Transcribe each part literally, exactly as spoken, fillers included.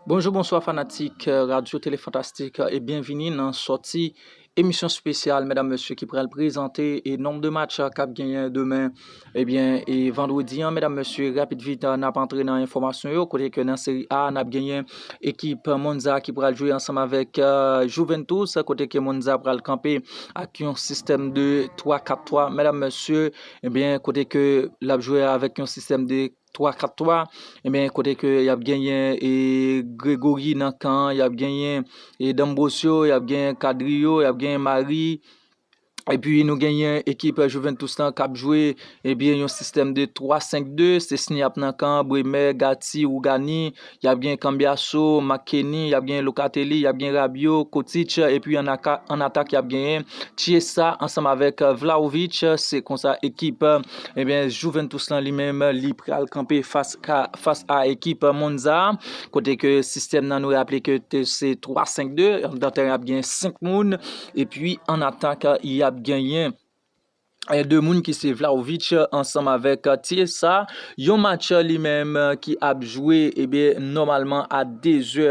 Bonjou, bonswa fanatik, euh, Radyo Tele Fantastik, euh, e byenvini nan sòti emisyon espesyal, medam, mesye, ki pral prezante e nonb de match, euh, k ap genyen demen. Ebyen, e vandredi an, medam, mesye, rapid vit, euh, n ap antre nan enfòmasyon yo, kote ke nan Seri A, n ap genyen ekip Monza ki pral jwe ansanm avèk, euh, Juventus, kote ke Monza pral kanpe ak yon sistèm de twa kat twa, medam, mesye, ebyen, kote ke l ap jwe avèk yon sistèm de twa kat twa, ebyen, kote ke y ap genyen, e, Gregory nan kan, y ap genyen, e, D'Ambrosio, y ap genyen Cadrio, y ap genyen Mari, epi nou genyen ekip Juventus lan k ap jwe, ebyen, yon sistèm de twa senk de, Szczesny ap nan kan, Bremer, Gatti, Rugani, y ap genyen Cambiasso, McKennie, y ap genyen Locatelli, y ap genyen Rabiot, Kotic, epi an aka-, an atak y ap genyen Chiesa ansanm avèk, euh, Vlahovic. Se konsa ekip, euh, ebyen, Juventus lan li menm, li pral kanpe fas ka, fas a ekip Monza, kote ke sistèm nan, nou raple ke te, se twa senk de, anndan teren ap gen senk moun, epi an atak, y ap genyen, eh, de moun ki se Vlahovic ansanm avèk, eh, Chiesa. Yon match, eh, li menm, eh, ki ap jwe, ebyen, nòmalman a de zè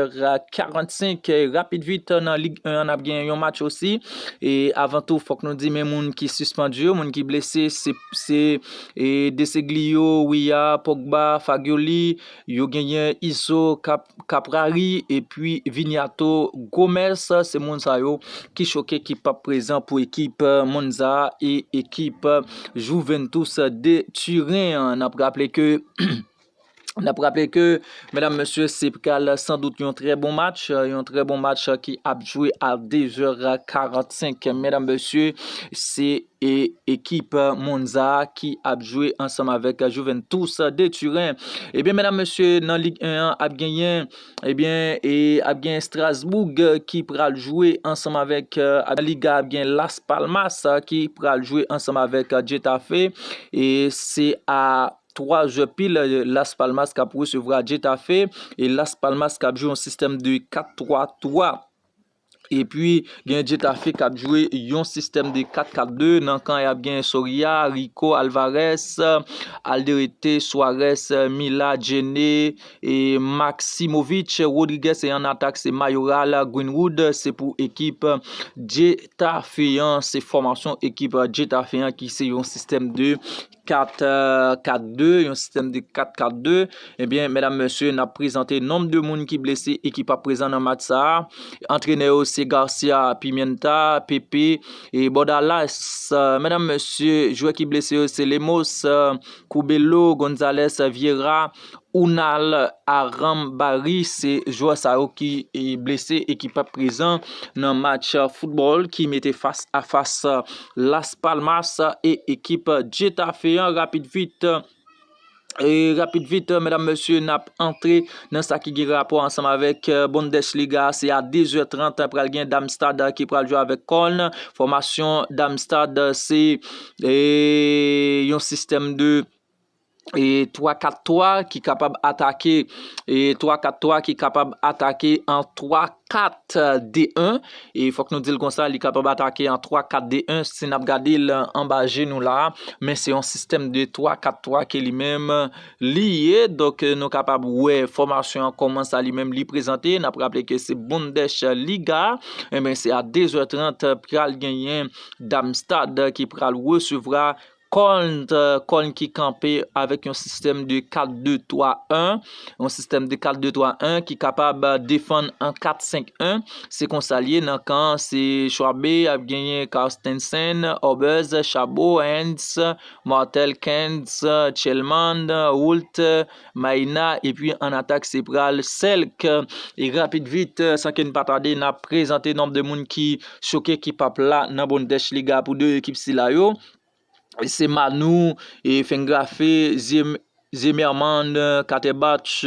karannsenk, eh, rapid vit, eh, nan Lig en an, n ap gen yon match osi. E avan tou, fòk nou di, men moun ki sispann jwe, moun ki blese, se, se, e, De Sciglio, Weah, Pogba, Fagioli, yo genyen Izzo, Cap-, Caprari, epi Viniato, Gomes, se moun sa yo ki choke, ki p ap prezan pou ekip, eh, Monza e ekip, eh, Juventus de Turin an. N ap raple ke, n ap raple ke, medam, mesye, se pral san dout yon trè bon match, eh, yon trè bon match, eh, ki ap jwe a de zè karannsenk. Medam, mesye, se e ekip Monza ki ap jwe ansanm avèk Juventus de Turin. Ebyen, medam, mesye, nan Lig en an ap genyen, ebyen, e ap gen Strasbourg ki pral jwe ansanm avèk, eh, Liga, ap gen Las Palmas, eh, ki pral jwe ansanm avèk, eh, Getafe. E se a twa zè pil, eh, Las Palmas k ap resevwa Getafe. E Las Palmas k ap jwe yon sistèm de kat twa twa. Epi, gen Getafe k ap jwe yon sistèm de kat kat de. Nan kan y ap gen Soria, Rico, Alvarez, Alderete, Suarez, Mila, Djene, e Maximovic, Rodriguez, e an atak se Mayoral, Greenwood. Se pou ekip Getafe an, se fòmasyon ekip Getafe an ki se yon sistèm de kat, eh, kat de, yon sistèm de kat kat de. Ebyen, medam, mesye, n ap prezante nonb de moun ki blese e ki p ap prezan nan match sa a. Antrenè yo se Garcia, Pimienta, Pepe e Bordalas. Eh, medam, mesye, jwè ki blese yo se Lemos, eh, Curbelo, Gonzalez, Vieira, Unal, Aram, Barry, se jwè sa yo ki, e, blese e ki p ap prezan nan match, eh, foutbòl ki mete fas a fas, eh, Las Palmas e ekip Getafe an. Rapid vit, e rapid vit, medam, mesye, n ap antre nan sa ki gen rapò ansanm avèk, eh, Bundesliga. Se a de zè trant, pral gen Darmstadt, eh, ki pral jwe avèk Köln. Fòmasyon Darmstadt, eh, se, e, yon sistèm de, e, twa kat twa ki kapab atake, e, twa kat twa ki kapab atake an twa kat de en. E fòk nou di l konsa, li kapab atake an twa kat de en si n ap gade l anba je nou la. Men se yon sistèm de twa kat twa ke li menm li ye. Donk, nou kapab wè fòmasyon an kòman sa li menm li prezante. N ap raple ke se Bundesliga. Ebyen, se a de zè trant pral genyen Darmstadt ki pral resevwa Köln, Köln ki kanpe avèk yon sistèm de kat de twa en, yon sistèm de kat de twa en ki kapab defann an kat senk en. Se konsa l ye nan kan, se Schwabe, ap genyen Carstensen, Oberz, Chabot, Heinz, Martel, Kens, Chelman, Holt, Maina, epi an atak se pral Selk. E rapid vit, san ke n pa tade, n ap prezante nonb de moun ki choke, ki p ap la nan Bundesliga pou de ekip sila yo. Se Manu, e Fengrafe, Ziem-, Zimmermann, Katterbach,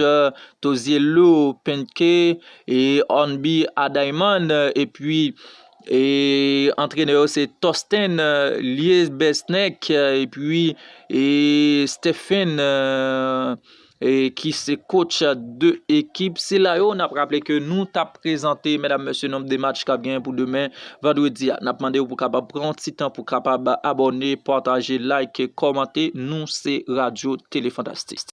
Toziello, Penke, e Hornby, Adaiman, epi, e antrenè yo se Thorsten, Liesbesnek, epi, e Stephen, e ki se coach de ekip sila yo. N ap raple ke nou t ap prezante, medam, mesye, nonb de match k ap genyen pou demen, vandredi a. N ap mande w pou kapab pran yon ti tan pou kapab abòne, pataje, like, kòmante. Nou se Radyo Tele Fantastik.